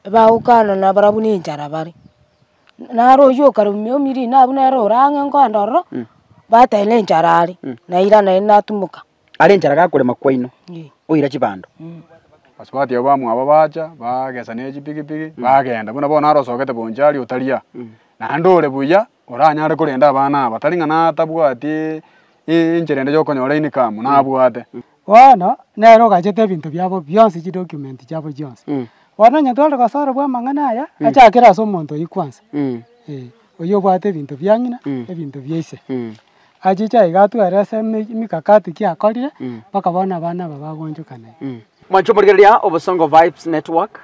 Ebagokana nabarabwo na enchara bare. Naro oywo okare omiri nabwo nere ore ang'e nkoenda ororo, bateba na enchara are, nairana naende natimoka. Are enchara gakorema kwaino, oira chibando. Basubati abwo bamwabo bacha, bagesa ne chipigipigi, bagenda. Buna bono arosogete bonchari otaria, naende ore buya, oranyare korenda abana aba, tari ng'a natabwati enchera ende ya okonyora income, nabwate. Bono, nere ogachete ebinto biabo bionsi chidocument chiabo chionsi. Bono onye tware gosorobwa amang'ana aya, achakere ase omonto oyio kwanza, eh, oyio obwate ebinto bia ng'ina, ebinto bia ise. Achiche aiga atwerese emi emikakati ki akorire, mpaka bono abana aba bagoonchokana iga. Mwanche omorigereria Obosongo Vibes Network,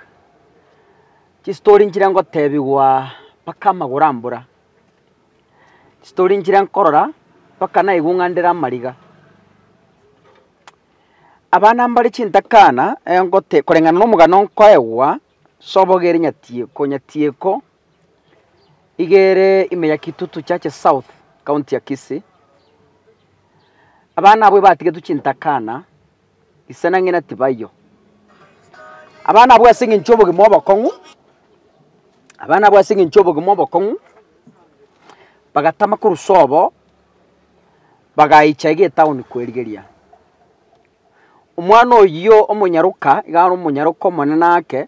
chistori nchire ngotebigwa mpaka amagoro ambora, chistori nchire nkorora mpaka naigwa ng'a ndere amariga. Abana mbare chintakana ngote koreng'ana na omogano nkoegwa, sobo iga ere nyatieko nyatieko. Iga ere ime ya Kitutu Chache South, county ya Kisii, abana abwo ebatigetwe chintakana, ise na ng'ina tibaiyo. Abana abwo ase eng'encho ya obogima obokong'u, abana abwo ase eng'encho ya obogima obokong'u, bagatama korwa sobo, bagaicha iga etown kwerigeria. Omwana oyio omonyaroka, iga are omonyaroka omonene ake,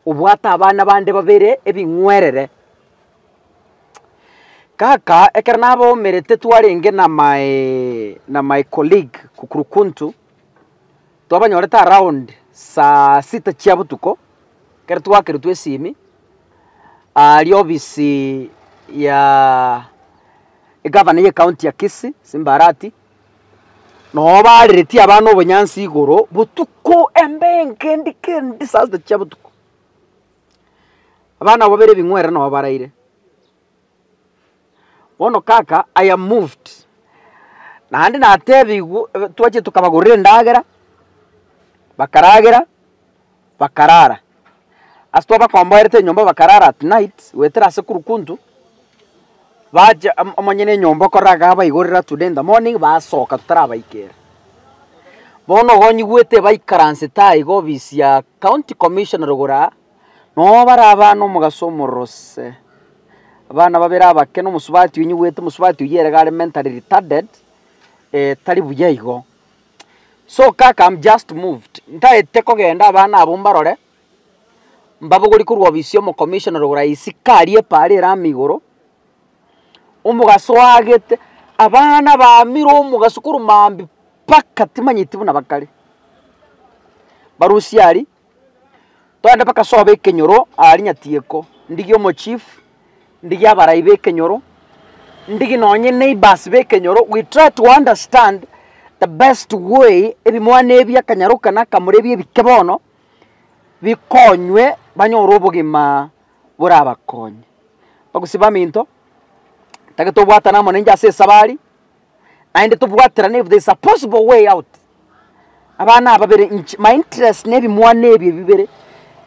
obwate abana bande babere ebing'werere. Kaka ekero nabaomerete twarenge na my na my colleague kukurukuntu, twabanyorete around saa sita chia botuko, ekero twakeretwe esimi, aria ofisi ya egavana ya ecounty ya Kisii, Simba Arati, Noo bareretie abana obonyansi igoro botuko embe enkendi kendi saa sita chia botuko. Abana abwo babere ebing'were noo baraire. Bono kaka I am moved, naende natebigwe twachire tokabagorera endagera, bakaragera, bakarara. Ase twabakomboerete enyomba bakarara at night, goetera ase kurukuntu, bacha omonyene enyomba okorora iga abaigorera today in the morning basoka totarabaikera. Bono igo onyigwete baikaransete aiga ofisi ya county commissioner rogoro aa, noo bare abana omogaso omorose, abana babere abake na omosubati onyigwete omosubati oyio ere iga are mentally retarded, tari buya igo. So kaka I'm just moved, ntaete kogenda abana abwo mbarore, mbabogori korwa ofisi ya omocommissioner rogoro isiko aria epaara ere amo igoro, omogaso oagete, abana bamire omogaso korwa mambia mpaka timanyeti buna bakare. Barusie aria, togende mpaka sobo ekenyoro aria nyatieko, ndigie omochief, ndigie abarai ba ekenyoro, ndigie nonye neighbours ba ekenyoro, we try to understand the best way ebimwana ebi akanyaroka na akamura ebi ebike bono, bikonywe banyore obogima borabakonye. Bagusii baminto, ntagete obwatane amo nainche ase esabari, naende tobwaterane if there is a possible way out, abana aba babere inche my interest na ebimwana ebi bibere,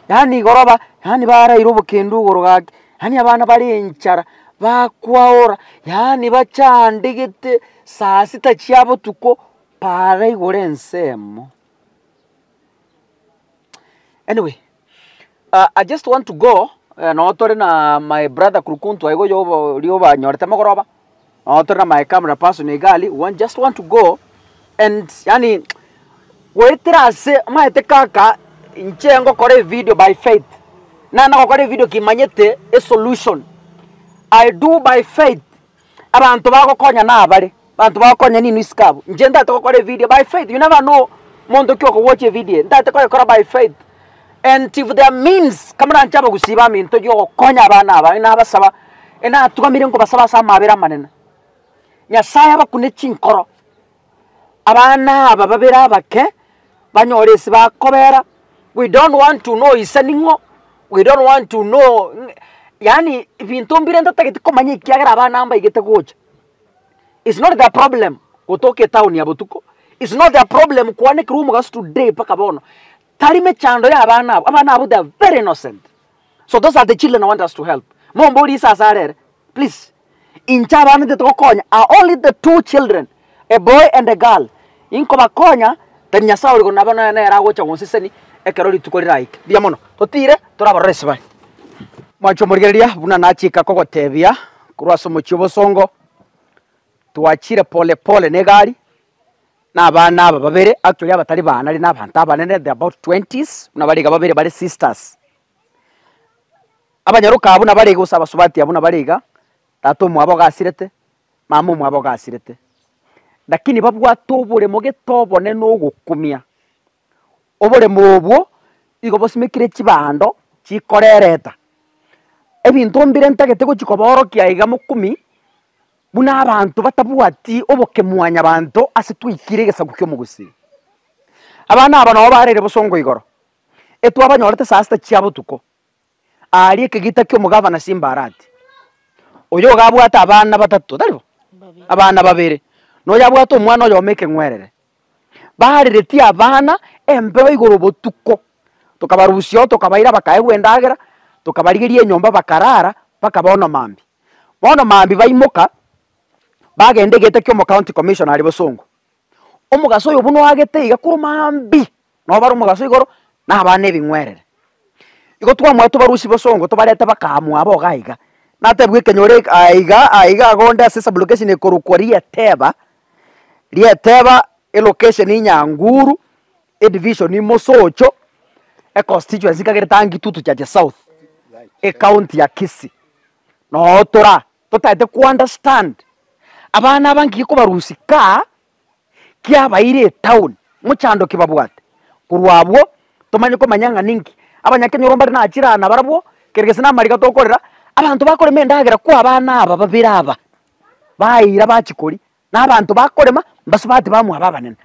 yaani igoro ba yaani baraire obokendu igoro gaki, yaani abana bare enchara, bakwaora, yaani bachandegete saa sita chia botuko, para igoro ensemo. Anyway, I just want to go, noo tore na my brother Kurukuntu aiga oyo obo oria obanyorete mogoroba, noo tore na my camera person iga aria, we just want to go and yaani goetera ase omanyete kaka inche ngokora evideo by faith, nana gokora evideo kimanyete esolution, I do by faith. Abanto bagokonya nabare, abanto bagokonya ninwe isiko abwo, inche ntagete gokora evideo by faith, you never know monto ki okowocha evideo eye, ntagete koyekora by faith, and if there are means kama nainche abagusii baminto yogokonya abana aba, nabasaba, enatugamire nkobasaba ase amabera amanene, Nyasaye abakune chinkoro. Abana aba babere abake, banyore ase bakobera, we don't want to know ise ning'o, we don't want to know yaani ebinto mbire ntatageti komanya ekiagera abana mbaigete gocha. It's not their problem gotoka etown ya botuko, it's not their problem koanekerwa omogaso today mpaka bono, tari mechando ya abana abwo, abana abwo they are very innocent. So those are the children I want us to help. Momborie ise ase are ere, please. Inche abana intete gokonya are only the two children, a boy and a girl. Inkobakonya, tari Nyasaye ore igoro nabo nere agocha gonseseni, ekero rituko riraike. Mbuya mono, totire torabarore ase bare. Mwanche omorigereria buna nachika kogotebia korwa ase omochie obosongo, twachire pole pole na egari, na abana aba babere, actually abatari bana aria na abanto abanene they about twenties, buna bare iga babere bare sisters. Abanyaroka abwo nabare iga gose abasubati abwo nabare iga, tata omwabo iga asirete, mama omwabo iga asirete. Lakini babwate oboremo gete obonene ogokumia. Oboremo obwo igo bosimekire chibando chikorereta. Ebinto mbire ntagete gochia kobaorokia iga mokumi, buna abanto batabwati obokemwanyabanto ase twaikire egesaku kia omogusii. Abana aba nabo barere bosongo igoro, etwabanyorete saa sita chia botuko, aaria ekegita kia omogavana Simba Arati, oyo iga abwate abana batato, tari bo? Abana babere, na oyo abwate omwana oyomo ekeng'werere. Bareretie abana embeo igoro botuko, tokabarusia oo tokabaira bakaegwa endagera, tokabarigeria enyomba bakarara mpaka bono mambia. Bono mambia baimoka, bagenda egete kia omocounty commissioner aria bosongo. Omogaso oyo buna oagete iga korwa maambia, nabo bare omogaso igoro, na abana ebing'werere. Igo twamanya tobarusie bosongo tobarete baka mwabo iga iga. Natebigwa ekenyoro eke aiga aiga iga onde ase esublocation ekorokwa Rieteba, Rieteba elocation Nyanguru, edivision Mosocho, econstituency ekagere Tangitutu Chache South, ecounty ya Kisii. Noo tora. Totaete ko understand abana aba nki kobarusia kaa kiabaire etown mochando ki babwate. Korwa abwo tomanye komanya ng'a ninki abanyakenyoro mbare nachire nabarabwo kere gese namariga tokorera abanto bakorema endagera kwa abana aba babere aba baira bachia koria. Na abanto bakorema mbasubati bamwabo abanene,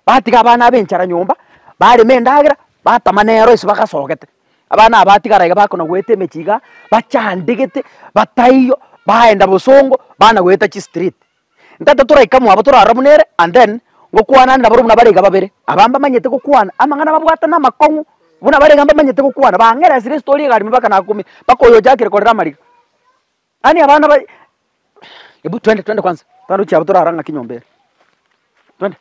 batiga abana aba enchara nyomba, barema endagera, batama nero ase bagasogete. Abana aba batigara iga bakona goeta emechie igaa, bachandegete, bataiyo, baenda bosongo, bana goeta chistreet. Ntagete toraika mwabo torarore buna ere and then, ngokwanane nabarobwo buna bare iga babere, aba mbamanyete gokwana, amang'ana babwate na amakong'u, buna bare iga mbamanyete gokwana, bang'eresire estory egari mpaka nakumia, mpaka oyo ochakire korera amariga. Yaani abana ba ebu twende twende kwanza, twende gochia abwo torarore ng'aki nyomba ere, twende.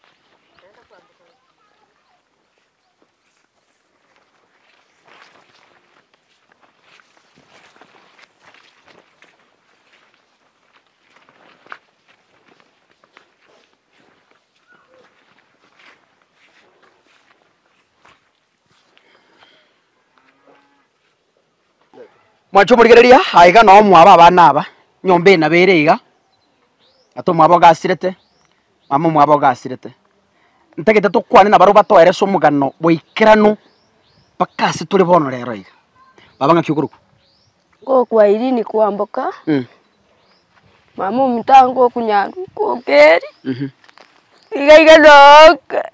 Mwanche omorigereria, aiga noo mwabo abana aba, nyomba eye nabo ere iga, tata omwabo iga asirete, mama omwabo iga asirete. Ntagete tokwane nabarobwo batoere ase omogano boikeranu mpaka ase tore bono rero iga. Baba ng'aki okorokwa? Ngokwa Irene Kwamboka, mama ominto angoku Nyanduko Okeri, iga iga nooka.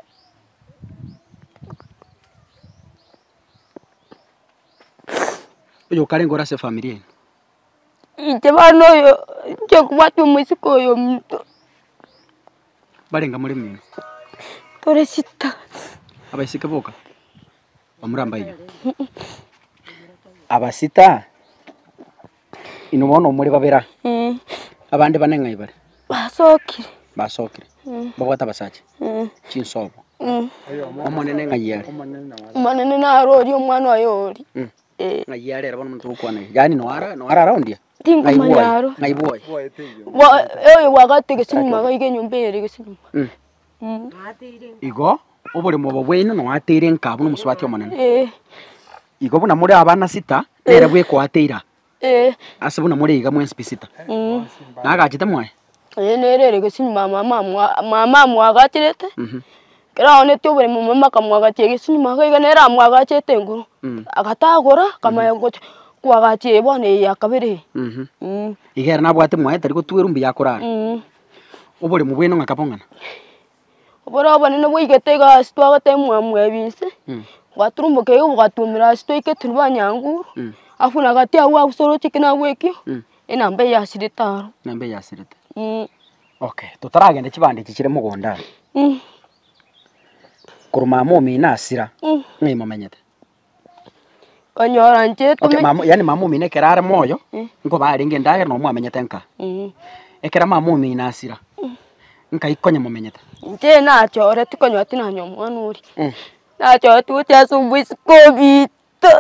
Oyo okarenge ore ase efamiri eye. Inche bono oyo, inche nkobwate omosike oyo ominto. Barenge more mino? Tore sita. Abaiseke boka? Bamura mbaiyo? Aba sita, inwe bono more babere aa, abande bane ng'ai bare? Basokire. Basokire, mbabwate abasacha? Chinsobo. Omonene ng'ai are? Omonene naro oria omwana oye oria. Eh. Ng'ai are ere bono omonto ogokwana iga? Yaani no ara no ara around aa? Tinkomanya aro. Ng'ai bwoye? Oyo bwagate gesinyuma iga iga enyomba eye ere gesinyuma. Igo, oboremo obo bwaino noateire nka buna omosubati omonene. Eh. Igo buna more abana sita, nere bwekoateire aa. Eh. Ase buna more iga mwensi pi sita. Nagachete mwaye? Eye nere ere gesinyuma mama amwa mama amwagacherete, ekero aonetie oboremo mama akamwagachia gesinyuma iga iga nere amwagachete engoro, agatagora akamanya gocha koagachia eye bono eye ya kabere eye. Iga ere nabwate mwaye tari gotwerwa mbuya akorara. Oboremo bwaino ng'aka bong'ana? Oboro obonene bwaigete iga ase twagoteba mwamwebi inse, bwaturumboka iga bwatuomera ase twaikete banyanguru, afu na gati abwo ase oroche ki nabwo ekio, enamba eye yasirete aro. Enamba eye yasirete. Okay, totaragenda chibando echi chire mogondo aa, korwa mama omino asira, ng'ai momenyete? Okonyora inche Okay, tome- mama yaani mama omino ekero are moyo, nkoba arenge endagera nabo mwamenyete nka. Ekero mama omino asira, nkai konya momenyete? Inche nachoreti konyora tinanywa omwana oria. Nachoreti gochia ase omoiseke obito.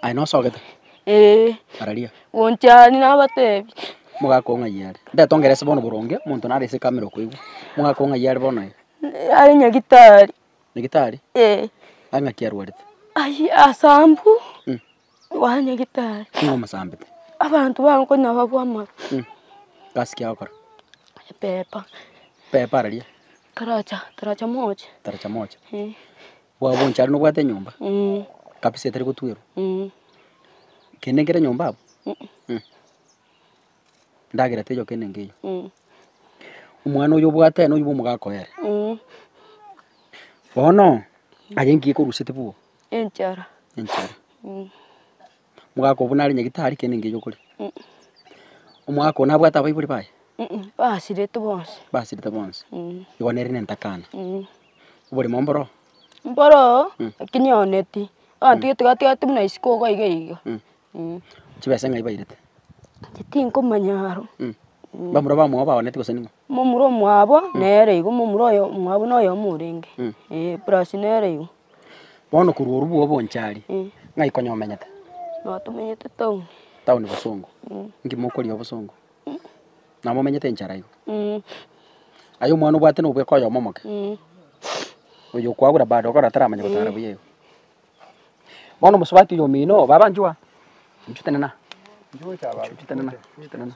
Aye nosogete? Eeh. Araria. Gonchani nabatebi. Omogaka oo ng'ai are? Ndete ongerese bono boronge, omonto nare ase ekamera okoigwa. Omogaka oo ng'ai are bono iga? Are nyagitari. Nyagitari? Eeh. Aye ng'aki arwarete? Ayio asambu, wa nyagitari. Ning'o omosambete? Abanto bankonya babwe amaru. Gasi ki agokora? Epepa. Pepa araria? Taracha, taracha mocha. Taracha mocha. Bwabo bonchari nobwate enyomba? Kabisa etari gotwerwa? Kende nkere nyomba abwo? Ndagera teiyo kende nkeiyo. Omwana oyo obwate noyo bwa omogaka oye ere. Bono, aye nki ekoruseti bwogo? Enchara. Enchara. Omogaka obwo nare nyagitari kende nkeiyo okoria? Omogaka oyo nabwate abaibori baye? Basirete bonsi. Basirete bonsi. Igo nere nentakana. Oboremo mboro? Mboro, lakini oneti. Abanto gete gatigatie buna isiko iga iga iga. Chibesa ng'ai bairete? Inche tinkomanya aro. Bamura bamwabo baoneti gose ning'o? Momura omwabo nere igo, momura oyo omwabo na oyomo orenge, eh, plus nere igo. Bono korwa orwo bwogo bonchari, ng'ai konya omenyete? Nabo tomenyete town. Town bosongo. Nki mokoria obosongo? Nabo momenyete enchara igo? Aye omwana obwate na obweka oyomo omoke? Oyo okwagura bado okora taramanya gotara buya igo. Bono omosubati oyo omino, baba nchwa, inchuo tenena, inchuo tenena, inchuo tenena.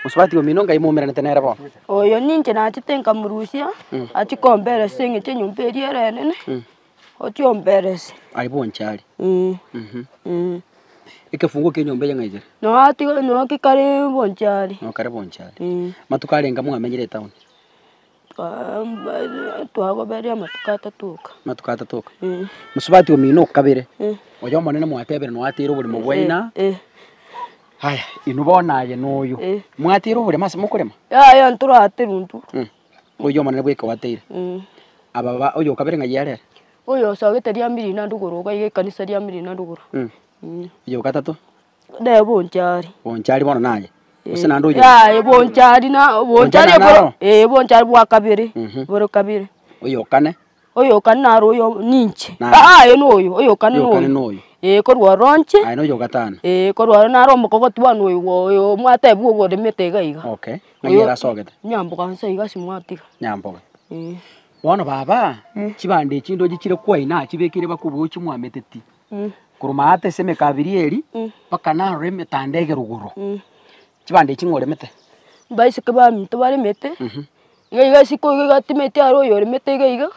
Mosubati omino ngai moumeranete nere bono. Oyo ninche nachete nkamorusia, achie kombera ase eng'encho enyomba eria ere enene, ochie omberese. Aye bonchari. Ekefunguo kia enyomba eye ng'ai kere? Noo atiga noo kekare bonchari. Noo kare bonchari. Amatuko arenga mwamenyire etown? Twagoberia amatuko atato oka. Amatuko atato oka. Mosubati omino okabere, oyo omonene mwatebire nwateire oboremo bwaina, aya inwe bono aye na oyo, mwateire oboremo ase mokorema? Yaya ntoraterwa intwe. Oyio omonene bweka oateire. Aba ba oyo okabere ng'ai are ere? Oyo osogete ria mirina ndugoro iga iga ekanisa ria mirina ndugoro. Oyo ogatato? Nere bonchari. Bonchari bono naye, gose naende oyo? Yaya bonchari na Bonchari bonchari naro? eh bonchari bwa kabere, bore kabere. Oyo okane? Oyo okane naro oyo ninche, Naye. aa aye noyo, oyo okane Oyo okane noyo. noyo. Eh korwa oro inche, Aye noyo ogatano. eh korwa oro naro omokogoti bono oyo oyo mwatebiwa oboremete iga iga. Okay, ng'ai ere asogete? Nyamboga nse iga ase mwatiga. Nyamboga. Eh. Bono baba, chibando echi ndoche chire kwaina achibekire bakobochia mwameteti. Korwa maate ase emekabiri eria, mpaka narore emetanda egerugoro. Chibando echi ng'o oremete? Baiseke baminto baremete, iga iga isiko iga iga timeti aro oyo oremete iga iga,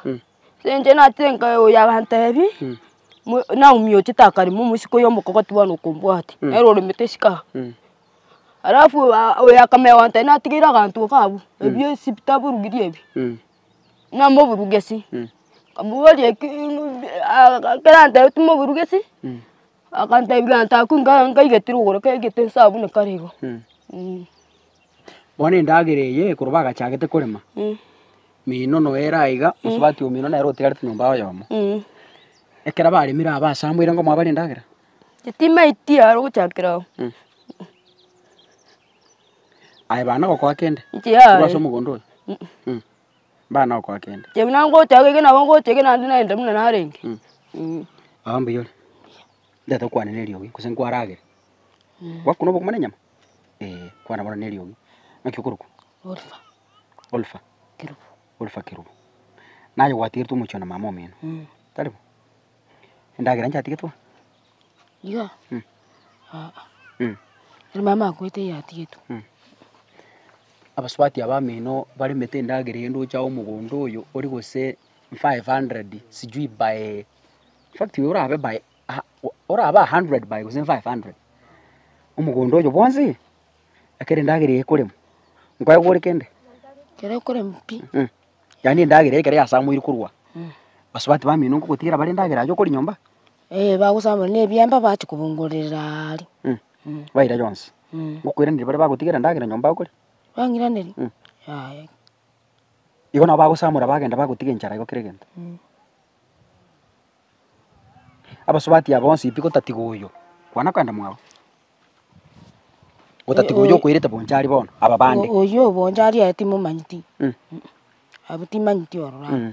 ase inche nachire nka oyo agantebia, mo Naomi ochete akarema omosike oyo omokogoti bono okombwatia, nere oremete isiko aa. Alafu oyo akamanya gontebia natigeire aganto iga abwo, ebio esi taburugirie ebi. Namoburugesi, nkamoboria eki ekero antebetie timoburugesi, akantebia gento akwo nka nkaigeti rogoro kaigete nse abwo buna kare igo. Bono endagera eye korwa bagachagete korema, mino noyo ere aiga, mosubati omino nere otigarete nyomba oyomo. Ekero baremire aba asamoire ngomoa bare endagera? Timaeti aro gochakera abwo. Aye bana gokoa kende? Inche yaya. Korwa ase omogondo oyo? Mbana gokoa kende. Inche buna ngocha iga nabo ngocha iga naende naenda buna narenge. Baba mbuya ore? Ndete okwane na eriogi gose nkwaragere? Gwakuna obokima na enyama? Eh, kwana bono na eriogi. Naki okorokwa? Oliver. Oliver? Kerubo. Oliver Kerubo. Naye gwatigeretwe omochie na mama omino? Tari bo? Endagera nchatigetwe? Iga? Aa. Ekero mama akwete yatigetwe. Abasubati aba bamino baremete endagera eye ndoche omogondo oyo ore gose 500 sijui by in fact orabe by orabe a hundred by gose 500 omogondo oyo bwonsi, ekero endagera eye ekoremwa, nkoegwa ore kende? Ekero ekoremwa pi. Yaani endagera eye ekero yasamoirwe korwa, basubati bamino nkogotigera bare endagera aye okori nyomba? Eh, bagosamora na ebiemba bachia kobongorera aria. Baira yonsi. Ngokoiraneria baria bagotigera endagera nyomba okori? Bang'iraneria? Yaya. Igo nabo bagosamora bagenda bagotiga enchara igo kera egento. Abasubati aba bonsi pi gotatiga oyo, kwana kogenda mwabo. Gotatiga oyio okoirete bonchari bono, aba bande. Oyio bonchari aye timomanyeti, abwo timanyeti ororo abwo.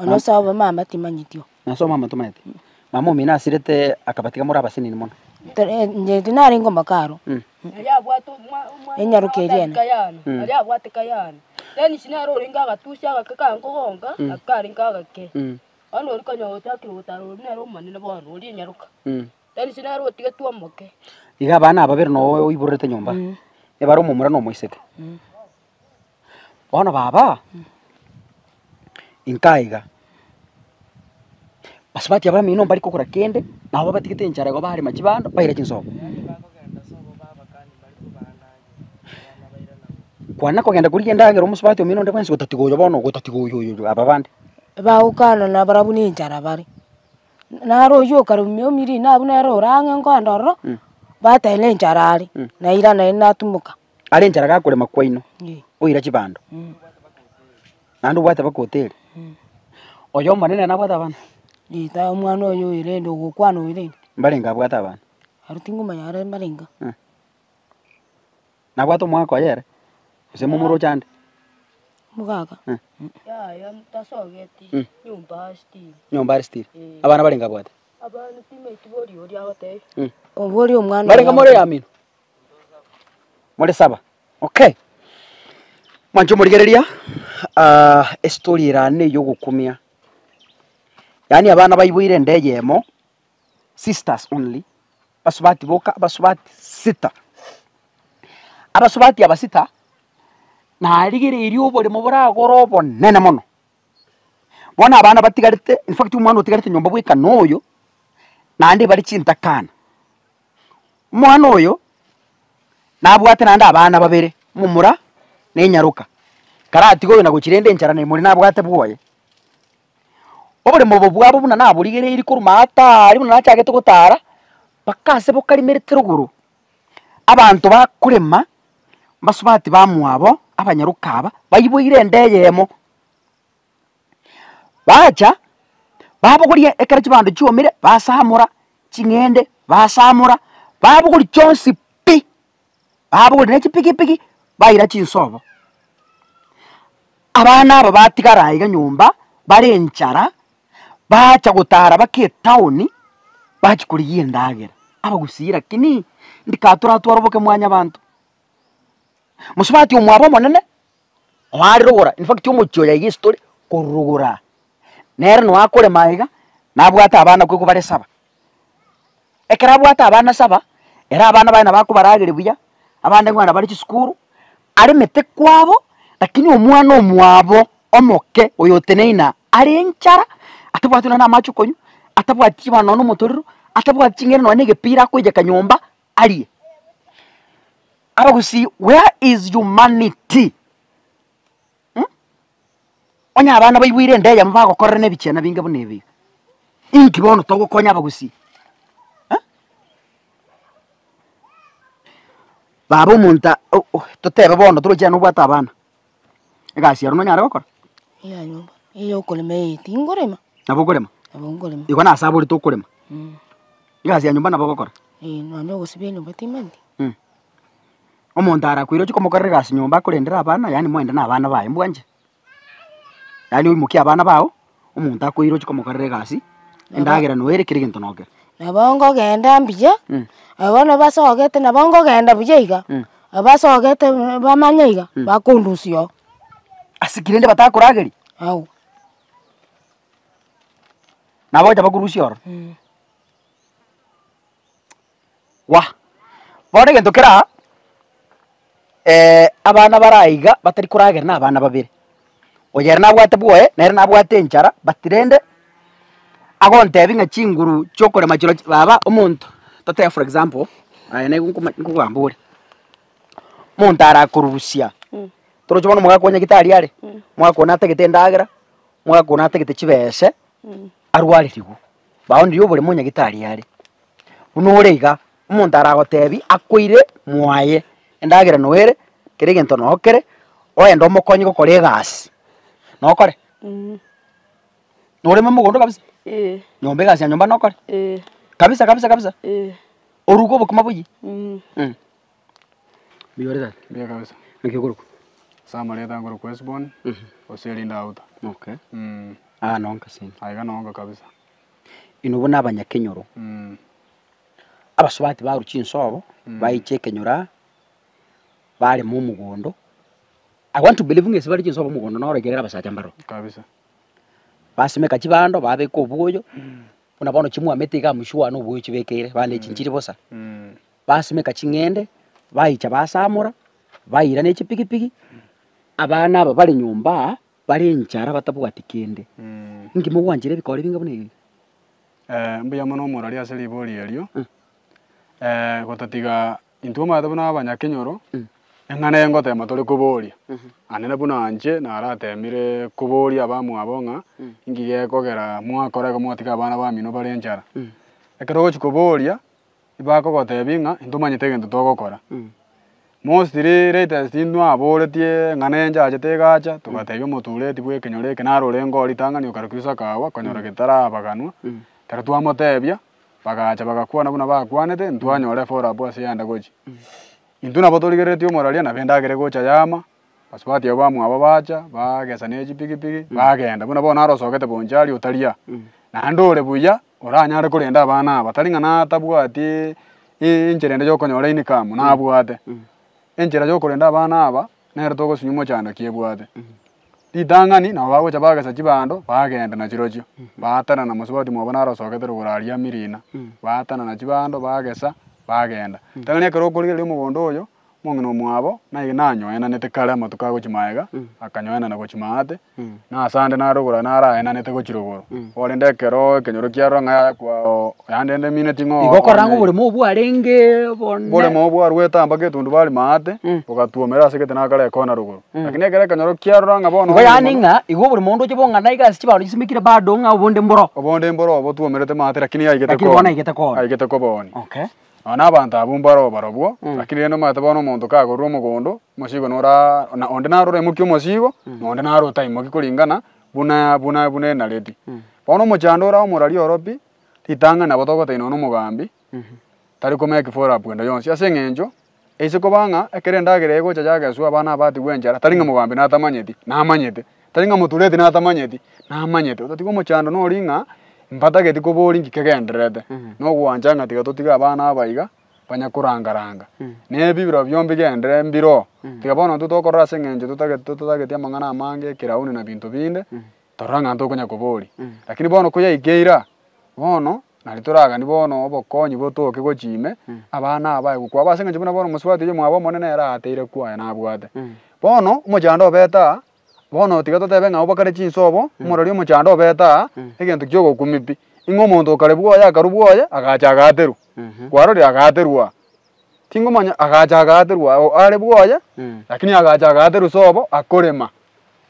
Onye ase abamama timanyeti oo. Nase omama tomaeti? Mama omino asirete akabatiga more abasinini mono. Inche tinarenge omoka aro. Aria abwate omwa- omwana Enyaroka eria ene. Kayana, aria abwate Kayana. Dennis nere orenge agatusia agake kankogonka, aka karenge agake. Bono oria konya ochakire gotara oria nere omonene bono, oria enyaroka. Dennis nere otigetwe omoke. Iga abana aba babere noo oiborerete nyomba, ebare omomura na omoiseke. Bono baba, inka iga, basubati aba bamino mbari kogora kende, nabo batigete enchara igo barema chibando, baira chinsobo. Kwana kogenda korigia endagera omosubati omino onde bwensi gotatiga oyo bono gotatiga oyo oyo oyo aba bande. Bagokana nabarabwo na enchara bare, naro oywo okare omiomiri nabwo nere ore ang'e nkoenda ororo, bateba enchara are, nairana natimoka. Are enchara gakorema kwaino, oira chibando, naende obwate mpaka hoteli. Oyo omonene nabwate abana? Rita omwana oyo oirende ogokwana oirende. Mbarenge abwate abana? Aria tingomanya are mbarenge. Nabwate omwaka oye ere? Gose momoroche ande? Omogaka. Yaya tasogeti nyomba ase stiri. Nyomba are stiri. Abana barenge abwate? Abana timaeti boria oria agotebia. Oborie omwana Mbarenge more yamino? More saba, okay. Mwanche omorigereria, estory ere ane eyogokumia, yaani abana baiboire enda eyemo, sisters only, abasubati boka abasubati sita. Abasubati aba sita, narigereirie oboremo boragore obonene mono. Bono abana batigarete, in fact omwana otigarete nyomba bweka noyo, naende bare chintakana. Omwana oyo, nabwate naende abana babere, omomura na enyaroka, karatiga oyo na gochia rende enchara na emori nabwate bwoye. Oboremo obo bwabo buna naborigereiri korwa maataaria buna nachagete gotara, mpaka ase bokarimerete rogoro, abanto bakorema, mbasubati bamwabo, abanyaroka aba, baiboire enda eyemo. Bacha, babogoria ekero chibando chiomire, basamora ching'ende, basamora, babogoria chionsi pi, babogoria ne chipikipiki, baira chinsobo. Abana aba batigara aiga nyomba, bare enchara, bacha gotara mpaka etown, bachia korigia endagera. Abagusii lakini, ndika toratware oboke mwanyabanto. Mosubati omwabo omonene. Oare rogora, in fact omochie oyo aiga ase tore, korogora, nere noo akorema aiga, nabwate abana kwekwa bare saba. Ekero abwate abana saba, ere abana baye nabo akobarageria buya, abande nkogenda bare chisukuru, aremete kwabo, lakini omwana omwabo omoke oyo oteneine aa, are enchara, atabwati nonye na amache okonywa, atabwati chibando nonye na omotorero, atabwati ching'eni nonye na egepira akoiyeka nyomba arie. Abagusii where is humanity? Mh, onye abana baigwire enda eyemo bagokorerana ebichena binge buna ebi iga, inki bono togokonya abagusii? Eh, baba omonto a o- o totebe bono toroche nobwate abana, egasi ero nonyare gokora? Eya nyomba, eya okorema eye tingorema. Nabo okorema? Nabo nkorema. Igo nase aborete okorema, egasi ya nyomba nabo ogokora? Eh, nonye ogosibia enyomba timanyeti. Omonto arakoire ochie komokorera egasi nyomba akorendere abana yaani moende na abana baye mbwanche? Yaani oimokie abana bago, omonto akoire ochie komokorera egasi, endagera noyo ere kera egento nokere. Nabo nkogenda mbuya, bono basogete nabo nkogenda buya iga, abasogete bamanye iga, bakondusia oo. Ase ki rende batakorageria? Agwo. Nabo gocha bakorusia ororo. Wah! Bono egento kere aa, abana bare aiga batari koragera na abana babere, oyo ere nabwate bwoye, nere nabwate enchara, but rende, agontebia ng'a chinguru chia okorema chirochio baba omonto, totebe for example, aye naigo nkoma nkogamba ore, omonto arakorusia, toroche bono omogaka o nyagetari are, omogaka one atagete endagera, omogaka one atagete chibese, arwarerigwe. Baonirie oboremo nyagetari are, buna ore iga, omonto aragotebi akoire mwaye, endagera noyo ere, kera egento noo kere, oende omokonye gokora egasi, nokore? Noreme mogondo kabisa? Nyomba egasi ya nyomba nokore? Kabisa kabisa kabisa? Oruge obokima boyie? Mbuya ore tata? Mbuya kabisa. Naki okorokwa? Ase amareta nkorokwa Hesbon, gose erinde Auta. Okay. Aa nonka sende. Aiga nonka kabisa. Inwe buna abanyakenyoro, abasubati barwa chinsobo, baiche ekenyoro aa, barema omogondo, I want to believe ng'a ase bare chinsobo omogondo noro ekiagera abasacha mbaroo. Kabisa. Basimeka chibando, babeka obwoyo, buna bono chimwamete iga mshua na obwoyo chibekeire, bande echi nchiri bosa. Basimeka ching'ende, baicha basamora, baira ne chipigipigi, abana aba bare nyomba aa, bare enchara batabwati kende. Inki mogwanchera ebikori binga buna ebi? Mbuya mono omorori ase ribori erio, gotatiga intwe omanyete buna abanyakenyoro, eng'ana eye ngotema tore koboria, naende buna inche naratemire koboria abamwabo ng'a inki gekogera mwakora igo mwatiga abana bamino bare enchara. Ekero ogochi koboria, Bakogotebia ng'a ntomanyete egento togokora. Mostly latest nwaboretie ng'a nenchachete egacha, togatebia omotureti bwa ekenyoro eke naro orenge oo ritang'ani okarokire sakawa konyora getarabaganwa, ekero twamotebia, bagacha bagakwana buna bakwanete, ntwanyora efollow up ase yanda gochia. Intwe nabo torigereretie omoraria nabo endagera egocha yama, Basubati abwo bamwabo bacha, bagesa ne chipigipigi, bagenda. Buna bono arosogete bonchari otaria, naende ore buya, oranyare korenda abana aba, tari ng'a natabwati enchera ende yokonyora income, nabwate. Enchera yokorenda abana aba, nere togosinywa mochando ki ebwate. Ritang'ani, nabo bagocha bagesa chibando, bagenda nachirochio, baatanana mosubati mwabo narosogete rogoro aria mirina, baatanana chibando, bagesa, bagenda. Ritang'ani ekero okorigereria omogondo oyo, Omong'ina omwabo naye nanyoenanete kare amatuko agochia magega, akanyoenana gochia maate, na ase ande narogoro naraenanete gochia rogoro. Korende ekero ekenyoro kiarora ng'a yaya kwao yande ende emineti ng'o Igo okorora ng'a oboremo obwo bwarenge obonene. Oboremo obwo bwarwete aa mpaka etundubari maate, bogatwomera ase egete nakare ekona rogoro. Lakini ekero ekenyoro kiarora ng'a bono Igo yaani ng'a igo oboremo onde oche bong'ana iga ase chibando chisimekire bado ng'a obonde mboro. Obonde mboro botwomerete maate lakini yaigete Lakini bono aigete kooni. Aigete kobooni. Okay. Nonya na abanto abwo mbaro barobwo, lakini rende omanyete bono omonto kagorire omogondo, omosigo noraa na onde naro oraimokie omosigo, na onde naro otaimoki koringana buna buna buna enareti. Bono omochando ore omoraria oro pi, ritang'ani nabo togotebia nonya na omogambi, tari komake follow up ende yonsi ase eng'encho, ase koba ng'a ekero endagera egocha yageswa abana abatigwe enchara, tari ng'a mogambi natamanyeti, namanyete. Tari ng'a motureti natamanyeti, namanyete. Otatiga omochando nori ng'a mbatageti koboria nki kegendererete, na ogwancha ng'a tiga totige abana aba iga, banya korangaranga. Na ebibiro bionsi bigenderere mbiroo, tiga bono intwe tokorora ase eng'encho totagete totageti amang'ana amange ekerauni na binto binde, torora ng'a ntokonya koboria. Lakini bono koyaikeire aa, bono nari toraganie bono obokonyi botoke gochia ime, abana aba baegwe kwabo ase eng'encho buna bono omosubati oyio mwabo omonene nere aateire kwaye nabwate. Bono, omochando obete aa. Bono tiga totebe ng'a obakare chinsobo, omorori omochando obete aa, egento kia ogokumia pi, ing'o omonto okare bwoye akarwa bwoye, agacha agaterwa, kwarorire agaterwa aa, tingomanya agacha agaterwa aa are bwoye, lakini agacha agaterwa sobo akorema.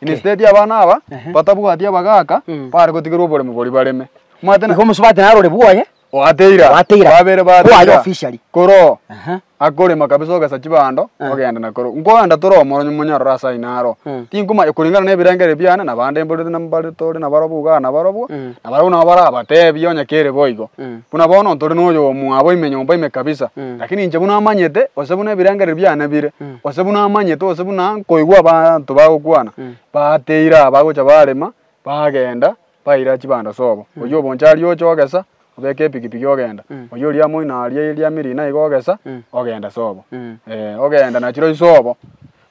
Instead abana aba, batabwati abagaka, bare gotigerwa oboremo boria bareme. Omanyete Igo omosubati naro ore bwoye. Oateira, Oateira. babere Kwaye bateira, officially. koroo, Aha. akorema kabisa ogesa chibando, ogenda na korwa. Nkoenda tore omoro monyororo ase aye naro. Tinkomanya kulingana na ebirengererio biane, na bande mborete na mbare tore nabarobwo igaa nabarobwo, nabarobwo nabo barabatebie onye kere boigo. Buna bono ntore na oyomwabo ime nyomba ime kabisa, lakini inche buna amanyete, gose buna ebirengererio biane bire, gose buna amanyete gose buna nkoigwa abanto bagokwana, bateire aba bagocha barema, bagenda. Baira chibando sobo. Oyio obonchari oche ogesa, obeke epikipiki ogenda. Oyio oria moino aria ria mirina igo ogesa, ogenda sobo. Ogenda na chirochio sobo.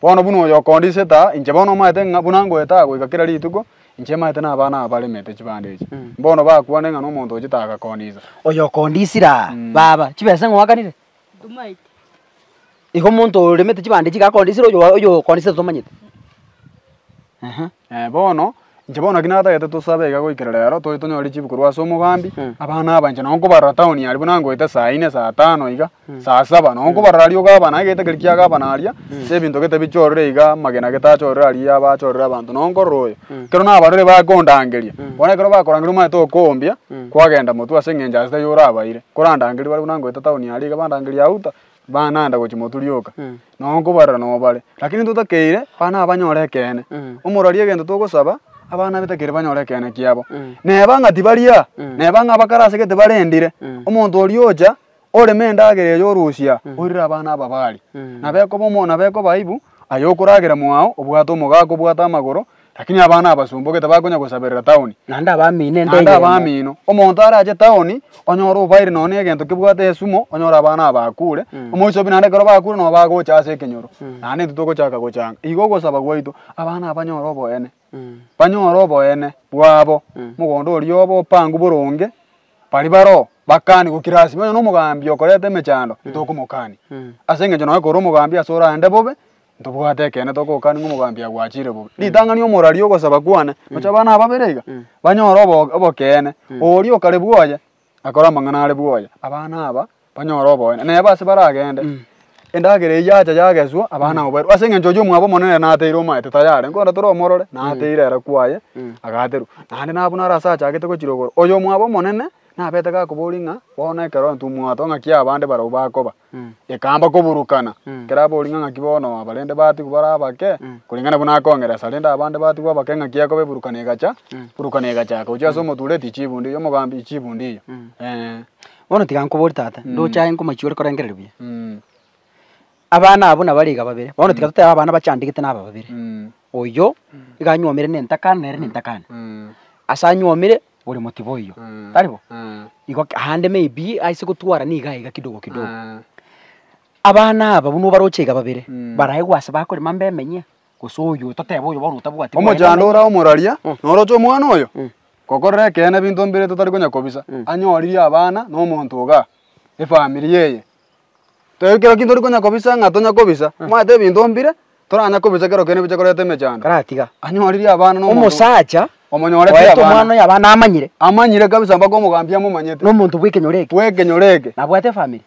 Bono buna oyo okondisete aa, inche bono omanyete ng'a buna ngoeta aa goika kera rituko, inche maete na abana aba baremete chibando echi. Bono bakwane ng'a na omonto ochete agakondisa. Oyo okondisire aa, baba, chibesa ng'o oakanire? Ntomaeti. Igo omonto oremete chibando echi iga akondisire oyo oyo okondisete tomanyete. Ehe. Bono, inche bono naki natagete tosabe iga goikera rero, toche tonyore richibu korwa ase omogambi, abana aba inche nabo nkobarora town aria buna ngoeta saa ine, saa tano iga, saa saba, nabo nkobarora aria ogabana egete keria kia gabana aria, ase ebinto gete bichorire iga amagena gete achorire aria abachorire abanto, nabo nkorora oyo. Ekero nabarorire bakondangeria, bono ekero bakorangeria omanyete okoombia, kwagenda motwe ase eng'encho ase taiyo orabaire, korandangeria bare buna ngoeta town aria iga bandangeria auta, Banaenda gochia motwe rioka, noo nkobarora noo bare. Lakini totakeire abana aba banyore ekeene. Omorori egento togosaba, abana betakeire banyore ekeene kiabo. Neba ng'a tibaria, neba ng'a abakare ase gete barendire, omonto oria ocha, Oreme endagera eye orusia, oirere abana aba baria. Nabo ekoba omo nabo ekoba aibu, aye okoragera mwao, obwate omogaka obwate amagoro, lakini abana abasumbogete bakonya gosaberera town. Naende abamino ende Naende eyemo. abamino, omonto arache town, onyore obaire nonye na egento kebwate esumo, onyore abana aba bakure, omoisobi naende ekero bakure nabo bagocha ase ekenyoro, naende intwe togochaka gochanga. Igo ogosaba gwaito, abana aba banyore oboene, banyore oboene bwabo, omogondo oria obo opangwe boronge, baria baroo, bakani gokira ase, onye na omogambi okoreta emechando, ntokomokania. Ase eng'encho nonye kore omogambi ase oraende bobe, ntobwate ekeene tokogokania ng'a omogambi agwachire bobe. Ritang'ani omoraria ogosaba kwane, gocha abana aba babere iga, banyore obo obokeene, oria okare bwoye, akore amang'ana are bwoye, abana aba, banyore oboene. Neba ase baragende, endagera eyio yacha yageswa, abana abwo bairwe. Ase eng'encho oyio omwabo omonene nateire omaete tayare, nkorora tore omorore, nateire ere kwaye, agaterwa. Naende nabwo naro ase achagete gochia rogoro, oyo omwabo omonene, nabete gakoboria ng'a bono ekero intwe mwato ng'aki abande barabwo bakoba, ekamba koburukana, ekero aboria ng'a ng'aki bono aba rende batigwa bare abake, koreng'ana buna akong'eresa rende abande batigwa abake ng'aki ekoba eburukano egacha, eburukano egachaka gochia ase omotureti chibundi eywo omogambi chibundi eywo, eh. Bono tiga nkoborie tata, ndoche aye nkomachia ore korengereria buya. Abana abwo nabare iga babere, bono tiga totebe abana bachandegete naba babere, oyo iga anywomire na entakana nere na entakana, ase anywomire boremo tiboiyo, tari bo? Igo aande maybe aise gotwara niga iga kidogo kidogo. Abana aba buna obaroche iga babere, baraegwe ase bakorema mbemenye. Gose oyo totebe oyo bono otabwati bwaye Omochando namenye. ore omoraria, noroche omwana oyo, gokorera ekeene ebinto mbire totari konya kobisa, anyoririe abana na omonto igaa, efamiri eye. Tari kero ki ntori konya kobisa ng'a tonya kobisa, omanyete ebinto mbire, toranya kobisa kero kende biche koreta emechando. Karatiga. Anyoririe abana na omonto Omosacha omonyoreti oete abana. omwana oyo abana amanyire. Amanyire kabisa mpaka omogambi amomanyete. Na omonto bw'ekenyoro eke. Bw'ekenyoro eke. Nabwate efamiri.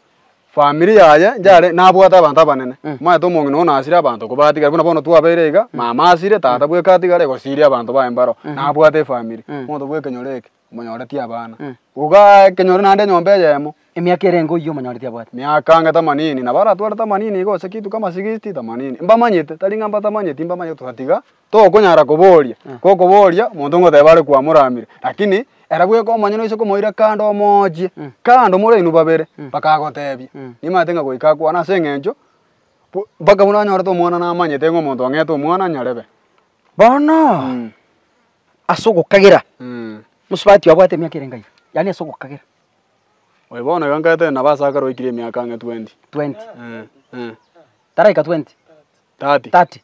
Famiri yaye nchare nabwate abanto abanene, omanyete omong'ina one asire abanto kobatigara buna bono twabeire iga, mama asire, tata bweka atigare gosiria abanto baye mbaro, nabwate efamiri, omonto bwa ekenyoro eke, omonyoreti abana. Igaa ekenyoro naende enyomba eyemo. Emiaka ere enga oyio omonyoreti abwate? Miaka ang'e themanini, nabo aratware themanini iga gose kitu kama sixty, themanini, mbamanyete, tari ng'a mbatamanyeti mbamanyete totatiga tokonyara koboria, gokoboria omonto ngoteba are kwamoramire, lakini ere bweka omonyene oise komoira kando omoochie, kando more inwe babere, mpaka agotebie, nimanyete ng'a goika akwane ase eng'encho, bu mpaka buna anyorete omwana namanyete ng'a omonto ong'ete omwana nyarebe. Bono, ase ogokagera, mosubati oyo abwate emiaka ere enga iga, yaani ase ogokagera. Oyo bono iga nkaete nabo ase akare oikire emiaka ang'e twenty. Twenty. Taraika twenty? Thirty. Thirty.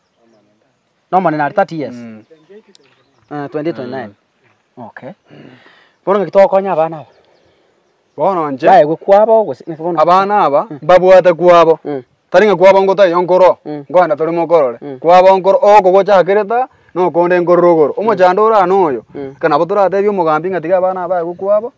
Nomonene are 30 years. 28, 29. Okay. Bono ng'aki togokonya abana aba? Bono inche, Baegwe kwabo gose ng'aki bono? abana aba mbabwate kwabo, tari ng'a kwabo ngotaiyo nkoro, nkoenda tore mokorore, kwabo nkoro oko gochakerete aa, na okonde nkorore igoro. Omochando ore aa noyo, ekero nabo toratebie omogambi ng'a tiga abana aba baegwe kwabo,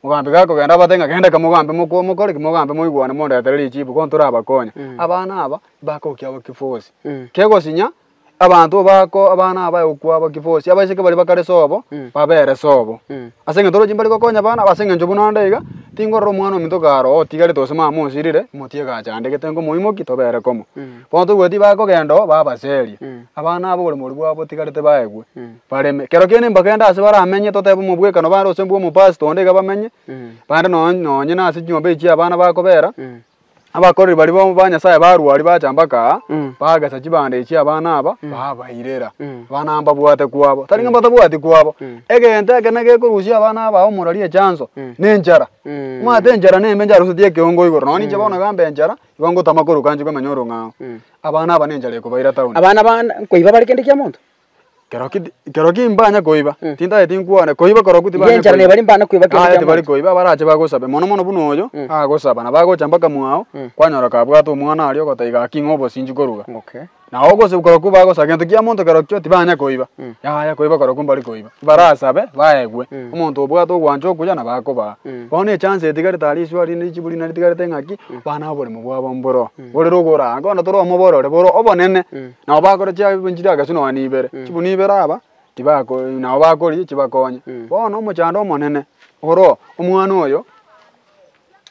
Mogambi gakogenda abatebie ng'a genda kamogambe moko mokore ki mogambe moigwane mondetere richibu bono torabakonya. Abana aba bakokia abo kifosi. Kegosinya, abanto bako abana aba bagokwaa abo kifosi, abaiseke baria bakare sobo, babere sobo. Ase eng'encho torochi mbari gokonya abana aba ase eng'encho buna ande iga, tingorora omwana ominto kare oo otigarete gose mama osirire, omotiege achandegete nkomoimokia tobere komo. Bono toigweti bakogenda oo babaseria, abana aba oboremo oria bwabo botigarete baegwe. Bareme. Kero kende mbagende ase baramenye totebe omobwekano bande gose mbwe omopastor onde iga bamenye, bande nonye nonye na ase chinyomba echi abana bakobera, abakoreri baria bo ba Nyasaye barwa aria bacha mpaka aa, bagesa chibando echi abana aba, babairera. Abana aba mbabwate kwabo, tari ng'a mbatabwati kwabo, egento ekene gekorusia abana aba omorori echanso, na enchara. Omanyete enchara nembe ncharusetie ekeongo igoro, nonye ninche bono iga mbe enchara, igo ngotama koruka nchie komenya orong'ao. Abana aba na enchara ekobaira town. Abana bande nkoiba bare kende kia monto? Kero ki kero ki mbanya koiba, tintageti nkwane, koiba korokwo tibanya Iga enchara koiba. nebari mbana koiba kende Aye kia tibari monto. koiba barache bagosabe, mono mono buna oyo, agosaba, nabo agocha mpaka mwao, kwanyora kabwate omwana aria ogoteba gaki ng'a obosinchi koruga. Okay. Nabo ogose korokwo bagosa gento kia monto kerokio tibanya koiba, yaya koiba korokwo mbari koiba, barasabe baegwe, omonto obwate ogwancha okuya nabo akobaa. Bono echance etigarete aria iswe aria richibu rinde ritigarete ng'aki, abana oboremo bwabo mboro, borere ogoraa, bono tore omoborore boro obonene. Nabo bakore chiaye chiragechwe nonya na ibere, chibuni ibere aba tibako nabo bakoria chibakonye. Bono omochando omonene oro omwana oyo,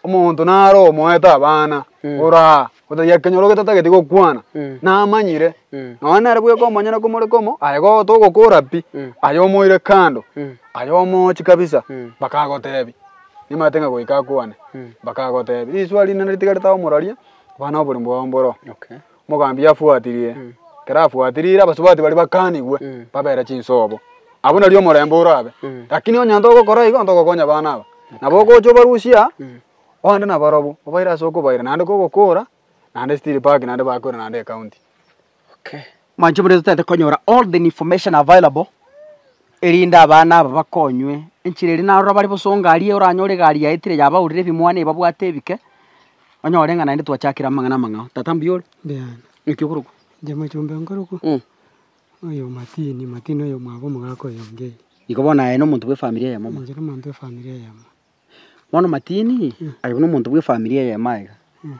omonto naro omoete abana ore aa, otagia ekenyoro getatageti gokwana, namanyire, nonya nere bweka omonyene komore komo, aye go togokora pi, aye omoire kando, aye omochi kabisa, mpaka agotebie. Nimanyete ng'a goika akwane, mpaka agotebie, riswa rinene ritigarete aomoraria, abana oborimo bwabo mboro. Okay. Omogambi afuatirie, ekero afuatirire abasubati baria bakanigwe, babere chinsobo. Abwo nario omorembe orabe. Lakini onye ntogokora igo, ntogokonya abana aba. Nabo ogocha obarusie aa, ogende nabarobwo, obaire ase okobaira, naende kogokora, naende still back naende bakoira naende ecounty. Okay. Mwanche buna totagete konyora all the information available, erinde abana aba bakonywe, enchera eria narora bare bosongo aria oranyore egari yaetire yabaurire ebimwana ebi babwate ebike, onyore ng'a naende twachakire amang'ana amang'ao. Tata mbuya ore? Mbuya. Naki okorokwa? Inche mochumbe nkorokwa, oyo Matini, Matini oyo omwabo omogaka oyo Ongei. Igo bono aye na omonto bwa efamiri eyemo mono? Inche na omonto bwa efamiri eyemo. Bono Matini, aye buna omonto bwa efamiri eyemo aiga,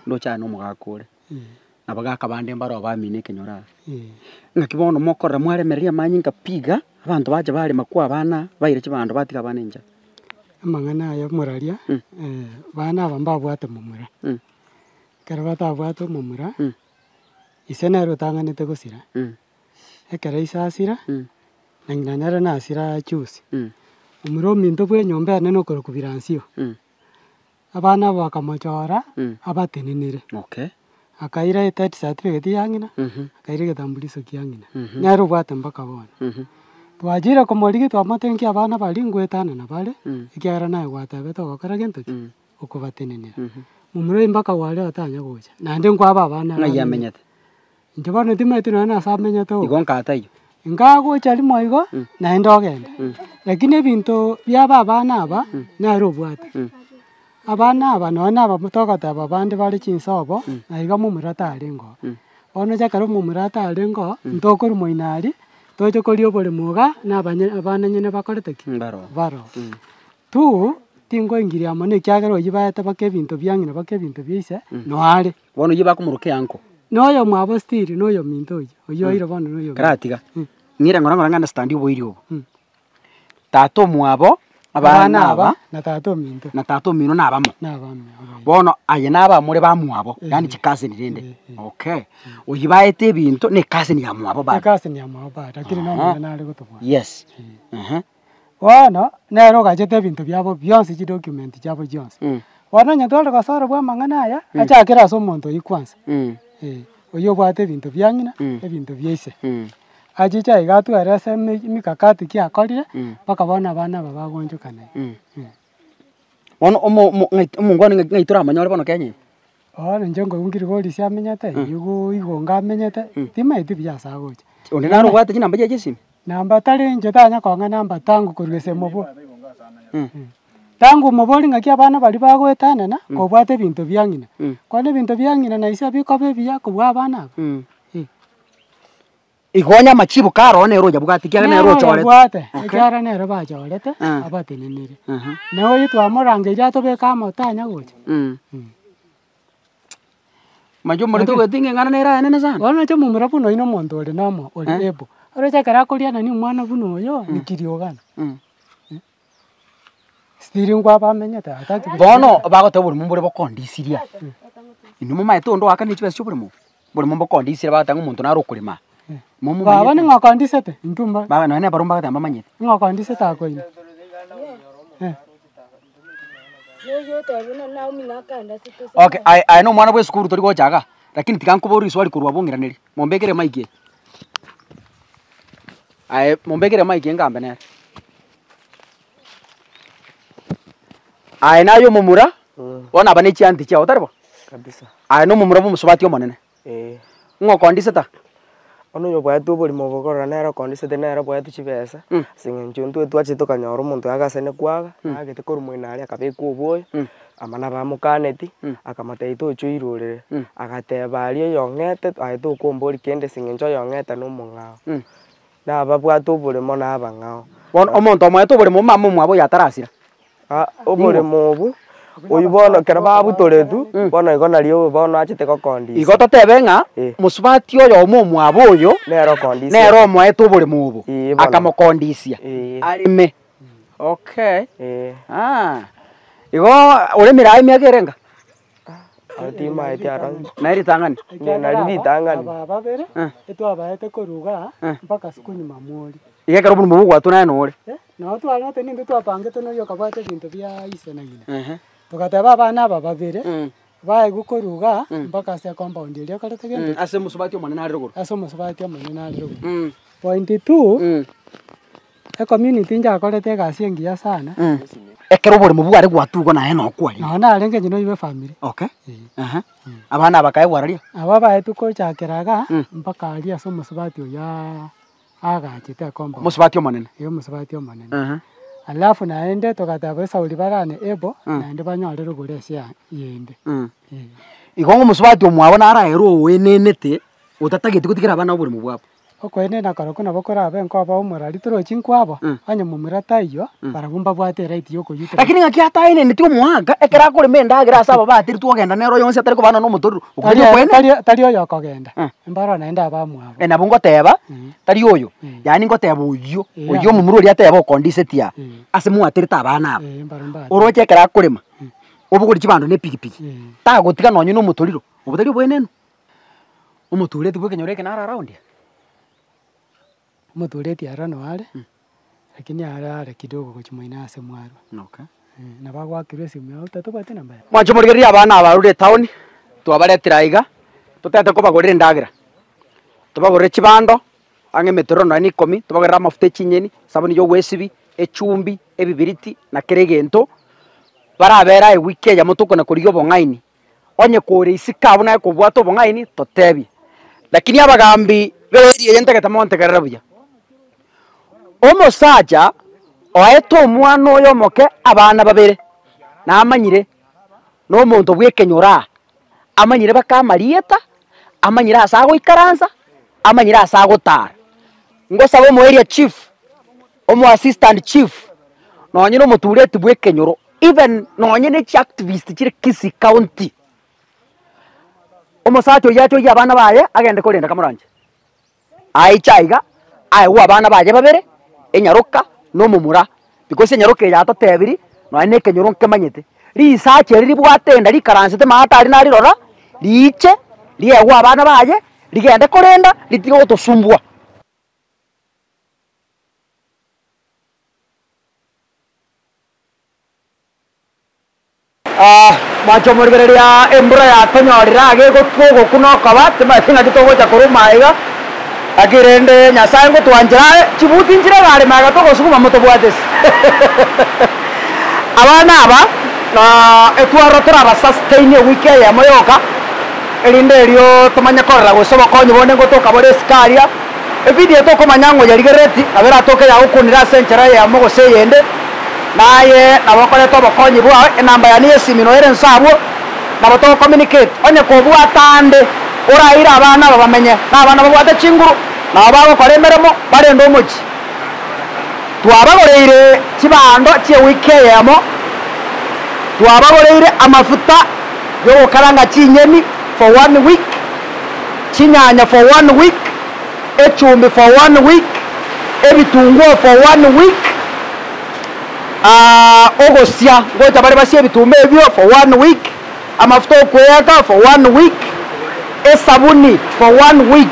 ndoche aye na omogaka ore, na abagaka bande mbaro abamino ekenyoro aa. Ng'aki bono mokorora mwaremereria amanyinga pi iga, abanto bacha barema kwa abana, baira chibando batiga abana enchara. Amang'ana aya omoraria, bana aba mbabwate momura, ekero batabwate omomura, ise nere otang'anete gosira, ekero ise asira, na ng'ina nere nasira juzi, omura ominto bwa enyomba ene nokorokwa biransio, abana aba bakamochora abatenenere, Okay. akaira edeath certificate ya ng'ina, akaira egetambulisho kia ng'ina, nere obwate mpaka bono. Twachire komorigia twamotenkia abana baria ngoetanana bare, ekiagera naye gwatebete ogokora gento ki? Okobatenenera. Momura oyio mpaka gwaria otanya gocha, naende nkwaba abana Ng'ai amenyete? Inche bono timanyeti nonya nase amenyete oo. Igo nkaa taiyo. Nkagocha rimo igo, naende ogende. Lakini ebinto biaba abana aba, nere obwate. Abana aba nonya na aba togoteba abande bare chinsobo, na iga momura tarenge oo. Bono inche ekero momura tarenge oo, ntokorwa moino aria, toche koria oboremo igaa, na abanye abana nyene bakorete ki? Mbaroo. Mbaroo. Tu, tinkoingiria amo na ekiagera oyio baete baka ebinto bia ng'ina baka ebinto bia ise, noare. Bono oyio bakomoroka eanko. Na oyomwabo still na oyominto oyio, oyio oire bono na oyominto. Karatiga, ng'ire ng'ora ng'ora ng'understand oboiri obo. Tata omwabo, abana aba, na tata ominto. na tata omino nabamo. Nabamo eh. Bono aye nabamore bamwabo, yaani chicousin rende, okay. Oyio baete ebinto na ecousin ya mwabo bado. Ecousin ya mwabo bado, lakini na omong'ina nare gotobwata. Yes, ehe. Bono, nere ogachete ebinto biabo bionsi chidocument chiabo chionsi. Bono onye tware gosorobwa amang'ana aya, achakere ase omonto oyio kwanza, eh, oyio obwate ebinto bia ng'ina, ebinto bia ise. Achiche aiga atwerese emi emikakati ki akorire, mpaka bono abana aba bagoonchokana iga. Bono omo omo ng'ai omongwana ng'ai ng'ai toramonyore bono Kenya eye? Bono inche nkoigwa Kilgoris amenyete, igo igonga amenyete, timaeti buya ase agocha. Onde naro obwate chinamba chiaye chia esimi? Namba tari inche tanya kong'a namba tangu korwa ase mobo. Tangu mobori ng'aki abana baria bagoetanana, kobwate ebinto bia ng'ina. Bono ebinto bia ng'ina na ise bikoba ebiya kobua abana aba. Igo onye amachibu kare oo nere oyabwate ekiagera nere Nere ochorete. oyabwate, ekiagera nere bachorete, abatenenere. Na oyio twamorangeria atobeke amo tanya gocha. Manyete omorito ogoetia ng'a eng'ana nere aye nene sana. Bono inche momura buna oyio na omonto ore nomo ore able, oroche ekero akorianania omwana buna oyo, nikiriogana. Still nkwabamenyete ataki Bono bagoteba oborimo mbore bokondisiria, inwe momanyete onde oakanire chibesa chia oborimo obo? Oborimo mbokondisirie bagoteba ng'a omonto nare okorema aa, Baba momomanyete? ning'o okondisete? Intwe mba Baba nonye na barobwo mbagoteba mbamanyete. ning'o okondisete akoina? Okay, aye aye na omwana bwa esukuru tori gocha igaa, lakini tiga nkoborie riswali korwa abwo ong'iraneri, mombekere emic eye. Aye mombekere emic eye ngambe nere. Aye naye omomura, bono aba ne chianti chiago, tari bo? Kabisa. Aye na omomura bwa omosubati omonene, Eh. ng'o okondisete aa? Bono oyo obwate oborimo obo korora nere okondisete nere obwate chibesa, ase eng'encho intwe twachete tokanyora omonto oyo agasane kwaga, naagete korwa moino aria akabekwa oboyo, amana bamokaneti, akamotebia tocha oirorere, agateba aria oyong'ete aye tokombori kende ase eng'encho oyong'ete na omong'ao. Nababwate oboremo na abang'ao. Bono omonto omoete oboremo omama omwabo oyo atarasira. Ah, oboremo obo, oywo bono ekero babutoretwe, bono igo nario bono achete gokondisia. Igo totebe ng'a Eh. mosubati oyomo omwabo oyo, Nere okondisia. nere omoete oboremo obo, Eh, bono. akamokondisia Eh. areme. Okay. Eh. Ah, igo oremire aye emiaka ere enga? Aro timaeti aro Naye ritang'ani? Inche nari ritang'ani. Aba babere, Eh. etwabaete korwa igaa, Eh. mpaka siku nyuma mwori. Iga ekero oborimo bogwatwa naye nore. Eh, nabo twarete nintwe twapangete noyo okabwate ebinto bia ise na ng'ina. Ehe. Togateba abana aba babere, Mm. baegwe korwa igaa, mpaka ase ecompound eria ekorete gento ki? Ase omosubati omonene are rogoro. Ase omosubati omonene are rogoro. Mm. Point two, Mm. Ecommunity njakorete egasi engiya sana. Ekero oboremo bware gwatugwa naye nokwarire. Nonya narenge inche noyio efamiri. Okay. Aha. Abana aba bakaegwa araria? Aba abaetwe kochakera igaa, mpaka aria ase omosubati oyio agachete ecompound. Omosubati omonene? Eeh omosubati omonene. Alafu naende togateba esauri barane able, naende banyore rogoro ase yende. Eeh. Igo ng'a omosubati omwabo naraerwe oenenete, otatageti gotigera abana oboremo bwabo. Okoenena korokwo nabo korabe nkoba omorari torochi nkwabo, onye momura taiyo, barabwo mbabwate eright ya okoyuterana. Lakini ng'aki ataeneneti omoaka ekero akorema endagera ase ababateri twogenda nere oyonsi atari kobana na omotorero, okwo tari okoenena? Tari tari oyo okogenda, mbaro naende abamwabo. Nabo ngoteba, tari oyo, yaani ngoteba oyio, oyio omomura oria ateba okondisetie aa, ase mwaterete abana aba, Mbaro mbate. oroche ekero akorema, obogori chibando na epikipiki, tagotiga nonye na omotoriro, obwo tari oboenenu? Omotureti bw'ekenyoro eke naro around aa? Omotureti aro no are, lakini are are kidogo gochia moino ase mwarwa. Okay. Nabo agoakerwa esimu yao tatobwati enamba yaye. Mwanche morigererie abana aba barure etown, twabaretire aiga, totagete kobagorera endagera, tobagorere chibando, ang'e emetororo nonya na ikomi, tobagorere amafuta e chinyeni, esabuni ya ogwesibia, echumbi, ebibiriti, na kera egento, barabere aye ewiki eyemo tokona korigia obong'aini. Onye kore isiko abwo naye kobwate obong'aini, totebie. Lakini abagambi b'eeri eye ntagete montegerere buya. Omosacha oete omwana oye omoke abana babere, namanyire na omonto bw'ekenyoro aa, amanyire baka amarieta, amanyire ase agoikaransa, amanyire ase agotara. Ngosaba omo area chief, omo assistant chief, nonye na omotureti bw'ekenyoro. Even nonye ne chiactivist chire Kisii county, omosacha oyio ache oyie abana baye agende korenda kamoranche. Aiche aiga, aegwe abana baye babere, enyaroka na omomura, because enyaroka eye yatotebiri nonye na ekenyoro nkemanyete, risacha eri ribwate enda rikaransete maate aria narirora, riiche riegwe abana baye, rigende korenda ritige gotosumbua. Mwanche omorigereria embura yatonyorire iga egotwa ogokwa na okoba, timanyeti ng'aki togocha korwa magega, lakini rende Nyasaye ngotwanchera are, chibuti nchire egari magega togosuguma motobwate ase. Abana aba etwarora toraba sustain ewiki eyemo yoka, erinde erio tomanye korora gose obokonyi bonde ngotoka bore isiko aria, Evidio tokomanya ng'a oyerigerereti nabo eratoke yagokunire ase enchera eyemo gose eyende, na aye nabo okoreta obokonyi bwao, enamba yane y'esimi noyo ere inse abwo, nabo togo communicate. Onye kobwate ande oraire abana aba bamenye, na abana babwate chinguru, nabo bagokora emeremo, barende omochie. Twabagoreire chibando chi'ewiki eyemo, twabagoreire amafuta yogokaranga chinyeni for one week, chinyanya for one week, echumbi for one week, ebitunguo for one week, ogosia ngocha bare basie ebitumba ebio for one week, amafuta okweaka for one week, esabuni for one week,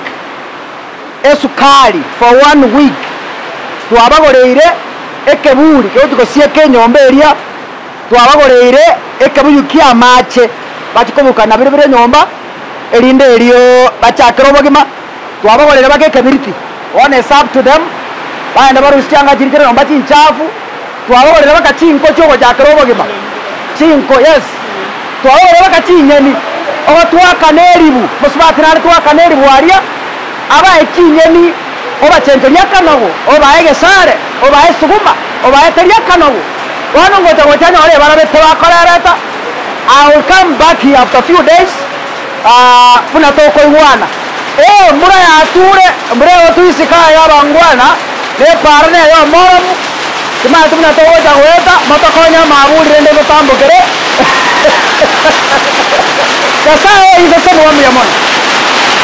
esukari for one week, twabagoreire ekeburi kegochi gosieka enyomba eria, twabagoreire ekebuyu kia amache bachie kobukana bire bire enyomba. Erinde erio bachakere obogima, twabagorire baka ekebiriti, bono it's up to them, bagende barusie chianga chiria chire nyomba chinchafu, twabagorire baka chinko chiogochakera obogima, chinko yes, twabagorire baka chinyeni, ogo twakana eribu, mosubati nare twakana eribu aria, abae chinyeni, obachencherie akanogo, obae egesare, obae esuguma, obae teri akanogo, bono ngocha gocha nyore ebarabete bakorereta. I will come back here after few days buna tokoigwana. Ee embura yature, embura egotwisika aye abangwana, na epaara neye omoromu, timanyeti buna togocha goeta, motokonye amaburi rende totambokere. Nyasaye oise tomoa mbuya mono.